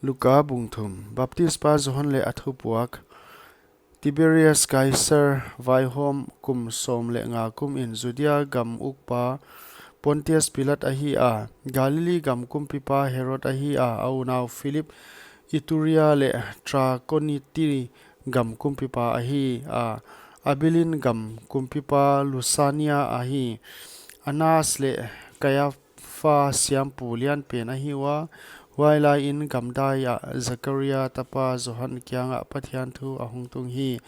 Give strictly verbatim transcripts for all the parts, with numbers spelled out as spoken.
Luka bung thum. Baptispa Johan leh a thupuak. Tiberias Kaisar vaihawm kum sawm leh nga kum in Judea gam ukpa Pontius Pilat ahi a, Galilee gam kumpipa Herod ahi a, a unau Philip, Iturea leh Trakoniti gam kumpipa ahi a, Abilene gam kumpipa Lysania ahi. Annas leh Kaiapha siampu lianpen ahi ua, huailai in gamdai ah Zakaria tapa Johan kiangah Pathian thu a hong tung hi.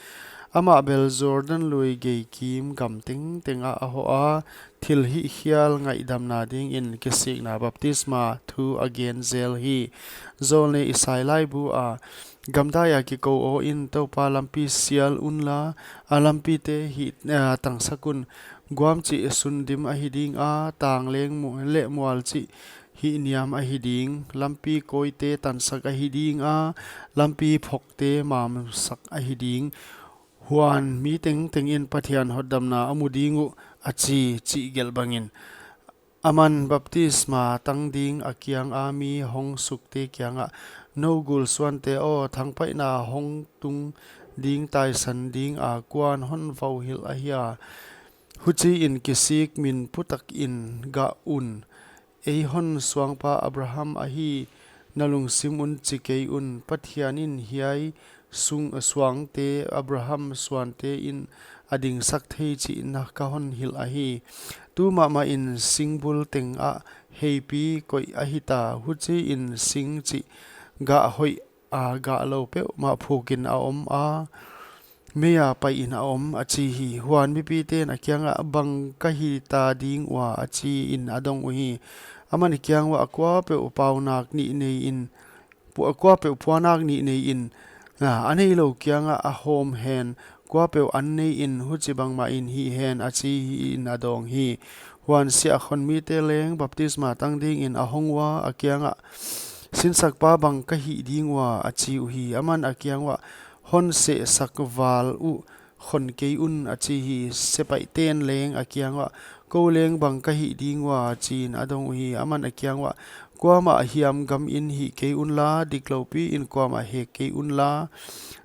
Amah bel Jordan lui gei kim gam tengteng ah a hoh a, thil hihkhial ngaihdamna dingin kisikna baptisma thu a gen zel hi. Zawlnei Isai laibu a, gamdai a kikou aw in Toupa lampi sial unla, a lampite hih, eh, tangsak un. Guam chih sundim ahi ding a, tangleng mu-, leh mual chih hihniam ahi ding. Lampi kawite tansak ahi ding a, lampi phokte mamsak ahi ding. Huan mi tengteng in Pathian hotdamna a mu ding uh, a chi, chih gelh bangin. Aman baptisma tang ding a kiang a mi hong sukte kiangah, nou gul suante aw, thangpaihna hong tung ding taisan ding a kuan hon vauhilh ahia? Huchiin kisik min putak in gah un. Ei hon suangpa Abraham ahi, na lungsim un chi kei un, Pathian in hiai sung suangte Abraham suante in a dingsak thei chih na ka hon hilh ahi. Tu mahmah in singbul teng ah heipi koih ahi ta, huchiin sing chih gah hoih a gah lou peuhmah phukin a om a, mei a pai in a om, a chi hi. Huan mipiten a kiangah, bang ka hita ding ua, a chi in a dong uhi. Aman a kiang uah, kuapeuh paunak nih nei in, pu-, kuapeuh puanak nih nei in, a, a neilou kiangah a hawm hen, kuapeuh an nei in, huchibang mah in hih hen, a chi hi in a dawng hi. Huan siahkhon mite leng baptisma tang dingin a hong ua, a kiangah, sinsakpa, bang ka hih ding ua, a chi uhi. Aman a kiang uah, hon sehsak val uh khon kei un, a chi hi. Sepaihten leng a kiang uah, kou leng bang ka hih ding ua, a chi in a dong uhi. Aman a kiang uah, kuamah hiam gam in hih kei unla, dikloupi in kuamah hek kei unla,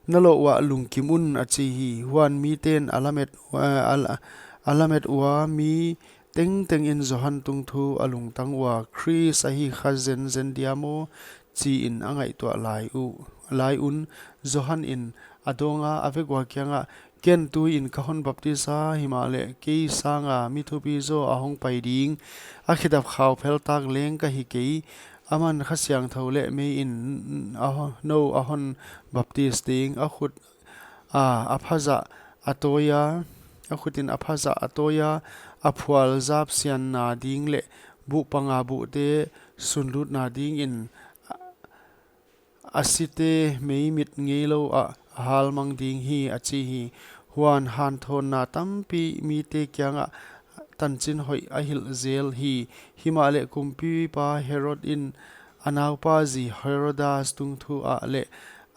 na loh uah lungkim un, a chi hi. Huan miten a lamet, eh, a la-, a lamet ua, mi tengteng in Johan tungthu a lungtang ua, Khrist ahi kha zenzen dia maw, chi in a ngaihtuah lai uh, lai un, Johan in a dawng a, a vek ua kiangah, ken tuin ka hon baptis a, himahleh kei sanga mi thupi zaw a hong pai ding, a khedap khau phel tak leng ka hi kei. Aman Kha Siangthou leh mei in, a ho-, nou a hon baptis ding, a khut a, a phazah a tawi a, a khut in a phazah a tawi a, a phual zap sianna ding leh buhpanga buhte sunlutna dingin a, a site mei mit ngeilou ah a halmang ding hi, a chi hi. Huan hanthawnna tampi mite kiangah tanchin hoih a hilh zel hi. Himahleh kumpipa Herod in a naupa zi Herodas tungthu ah leh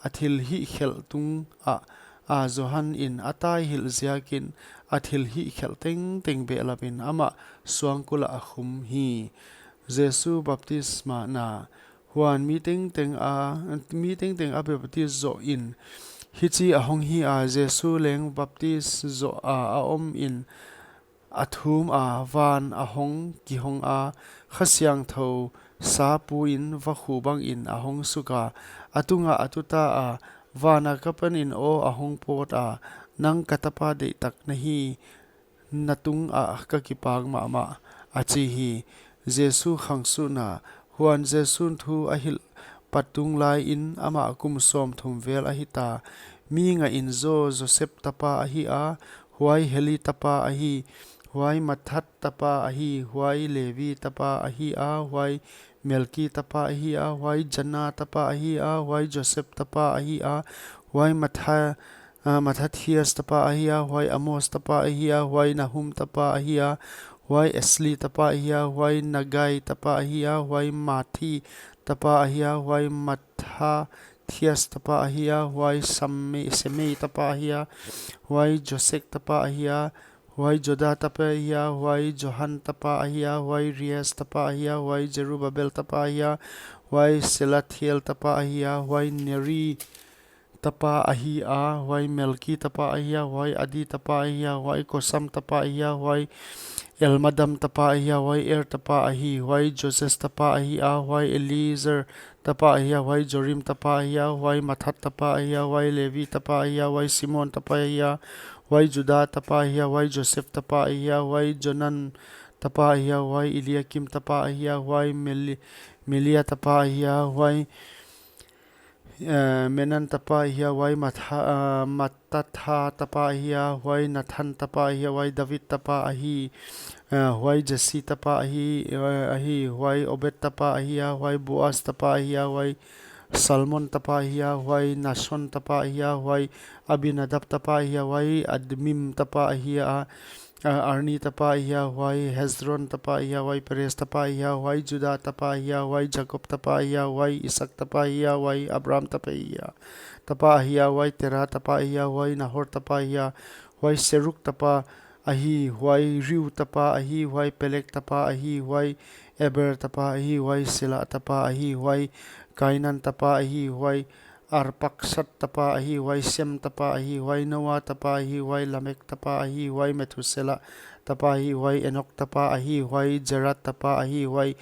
a thil hihkhelh tung ah, a Johan in a taihilh ziakin a thil hihkhelh tengteng behlap in amah suangkul ah a khum hi. Jesu baptisma na. Huan mi tengteng a, mi tengteng a baptis zoh in, hichi a hong hi a, Jesu leng baptis zoh a a om in, a thum a, van a hong kihong a, Kha Siangthou sa pu in vakhu bangin a hong suk a, a tungah a tuta a, vana ka panin aw a hong pawt a, nang ka tapa deihtak na hi, na tungah ka kipak mahmah, a chi hi. Jesu khangsuhna. Huan Jesun thu a hilh pat tung lai in amah kum sawmthum vel a hita. Mi ngah in zaw Joseph tapa ahi a, huai Heli tapa ahi, huai Mathat tapa ahi, huai Levi tapa ahi a, huai Melki tapa ahi a, huai Janna tapa ahi a, huai Joseph tapa ahi a, huai Matha-, a, Mathathias tapa ahi a, huai Amos tapa ahi a, huai Nahum tapa ahi a, huai Esli tapa ahi a, huai Nagai tapa ahi a, huai Mathi tapa ahi a, huai Mathathias tapa ahi a, huai Samme-, Semei tapa ahi a, huai Josek tapa ahi a, huai Joda tapa ahi a, huai Johan tapa ahi a, huai Rias tapa ahi a, huai Jerubabel tapa ahi a, huai Selathiel tapa ahia, huai Neri tapa ahia, huai Melki tapa ahia, huai Adi tapa ahia, huai Kosam tapa ahia, huai Elmadam tapa ahia, huai Er tapa ahi, huai Joses tapa ahia, huai Eliezer tapa ahia, huai Jorim tapa ahia, huai Mathat tapa ahia, huai Levi tapa ahia, huai Simon tapa ahia, huai Juda tapa ahia, huai Joseph tapa ahia, huai Jonan tapa ahia, huai Eliakim tapa ahia, huai Meli-, Melia tapa ahia, huai eh, Menan tapa ahia, huai Matha-, ah, Matatha tapa ahia, huai Nathan tapa ahia, huai David tapa ahi, eh, huai Jesse tapa ahi, eh, ahi, huai Obed tapa ahia, huai Boaz tapa ahia, huai Salmon tapa ahia, huai Nahson tapa ahia, huai Abinadab tapa ahia, huai Admin tapa ahia, ah, Arni tapa ahia, huai Hezron tapa ahia, huai Perez tapa ahia, huai Juda tapa ahia, huai Jakob tapa ahia, huai Isak tapa ahia, huai Abraham tapa ahia, tapa ahia, huai Tera tapa ahia, huai Nahor tapa ahia, huai Seruk tapa ahi, huai Riu tapa ahi, huai Pelek tapa ahi, huai Eber tapa ahi, huai Sela tapa ahi, huai Kainan tapa ahi, huai Arpaksat tapa ahi, huai Sem tapa ahi, huai Noa tapa ahi, huai Lamek tapa ahi, huai Methusela tapa ahi, huai Enok tapa ahi, huai Jarat tapa ahi, huai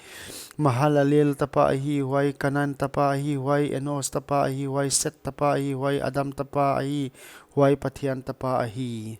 Mahalalel tapa ahi, huai Kanan tapa ahi, huai Enos tapa ahi, huai Set tapa ahi, huai Adam tapa ahi, huai Pathian tapa ahi.